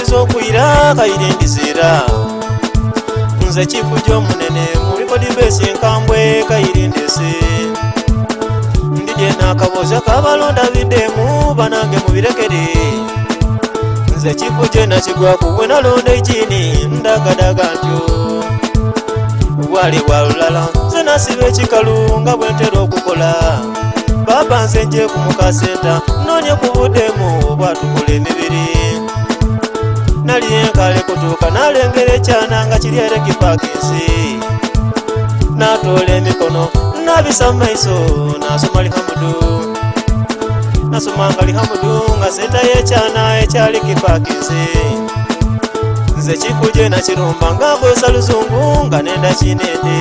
Ikiriza okwira kaire ndizira. Nze kifuja omunene mu likodi besi enkambwe kaire ndese. Ndidye n'akaboozi akabalonda biddemu banange mubirekere. Nze kifuje nakigwaku bwe nalonda ekini ndagadaga ntyo. Bwali bwa lulala nze nasiba ekikalu nga bwe ntera okukola. Baba nze nje ku mukasenta nnoonye ku buddemu obwatukola emibiri. Nali enkale kutuuka nalengera ekyana nga kiri ere kipakinsi. Natoola emikono nabisa mu maiso nasoma lihamudu. Nasomanga lihamudu nga senta y'ekyana ekyali kipakinsi. Nze kifuje nakirumba nga nkozesa luzungu nga nenda kinende.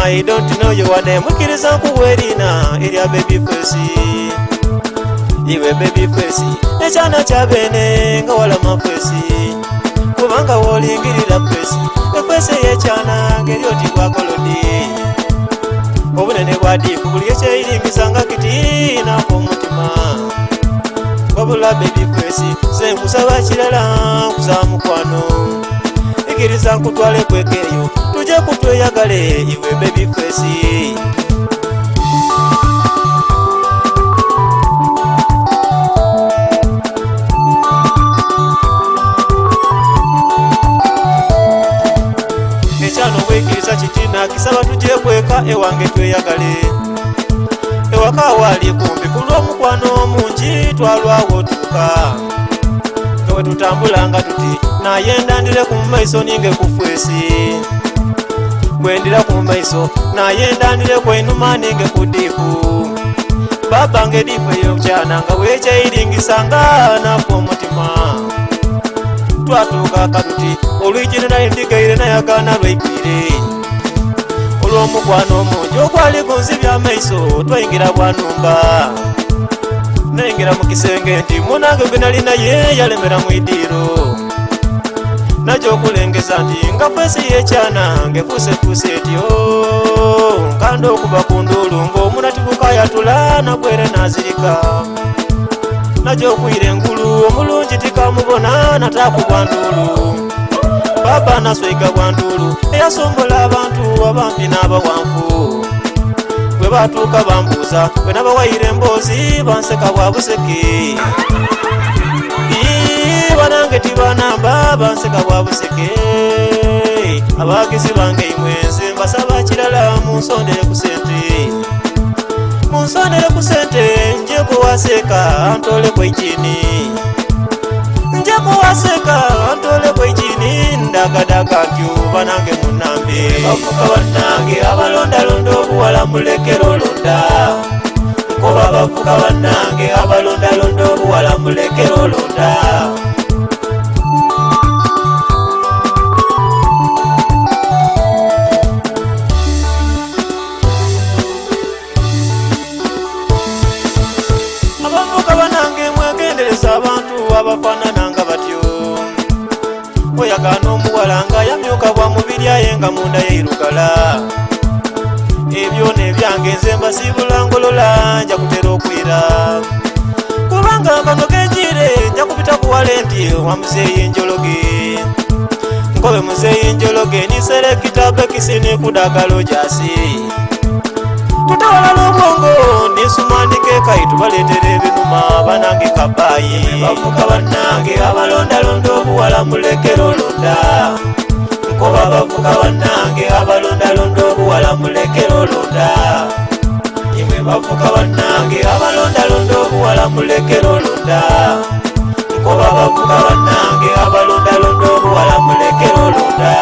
I don't know your name, mukiriza nkuwa erina erya baby face. Iwe baby face, ekyana kya bene nga walama face. Kubanga w'olingirira face, eface ey'ekyana ng'eri oti bwa golodi. Obunene bwa diipu buli ekyeyiringisa nga kiti nafa omutima. Wabula baby face, nze nkusaba kirala, nkusaba mukwano. Ikiriza nkutwale kweka eyo, tuje kutweyagale iwe baby face. Ekyana obwekiriza kiti nakisaba tuje kweka ewange tweyagale. Ewaka awali kumpi ku lw'omukwano omungi twalwawo otuuka. Nga bwe tutambula nga tuti nayenda ndire ku maiso ninge ku fwesi. Bwe ndira ku maiso nayenda ndire ku einhuma ninge ku diipu. Baba nga ediipu ey'okyana nga bwekyeyiringisanga nafa omutima. Twatuuka akatuti olwigi lwe nali ndigaire nayagaana lwaigwire. Olw'omukwano omungi ogwali gunzibya amaiso twayingira bwa numba. Nayingira mu kisenge nti munange gwe nali naye yalemera mu idiiro. Najja okulengeza nti nga feesi y'ekyana ng'efuusefuuse etyo. Nkanda okuba ku nduulu ng'omunati gukayatula nagwere nazirika. Najja okwira engulu omulungi tikamubona nataakubwa nduulu. Baba nasweiga bwa nduulu eyasombola abantu abampi n'abawanvu. Bwe batuuka bambuuza bwe nabawaire emboozi banseka bwa buseke. Ii, banange tibanamba banseka bwa buseke. Abagizi bange imwe nze mbasaba kirala munsondere ku sente. Munsondere ku sente nje kuwaseka ntoleko ekini. Nje kuwaseka ntoleko ekini ndagadaga ntyo banange munambe. Bavuka bannange abalondalonda obuwala mulekere olonda. Nkoba bavuka bannange abalondalonda obuwala mulekere olonda. Abavuka banange mwegendereza abantu abafaanana nga batyo. Oyagaana omuwala nga yamyuka bwa mubiri aye nga munda yeirugala. Ebyo n'ebyange nze mbasiibula ngolola nja kutera okwira. Kubanga kano kenjiire nja kubita kuwala nti wa muzeeyi njologe. Nkobe muzeeyi njologe niserekita bekisi nikudagalo gyasi. Tutawala n'obwongo nisumandike kai tubaleetera ebinuma banange kabayi. Bavuka bannange abalondalonda obuwala mulekere olonda. Nkoba bavuka bannange abalondalonda obuwala mulekere olonda. Imwe bavuka bannange abalondalonda obuwala mulekere olonda. Nkoba bavuka bannange abalondalonda obuwala mulekere olonda.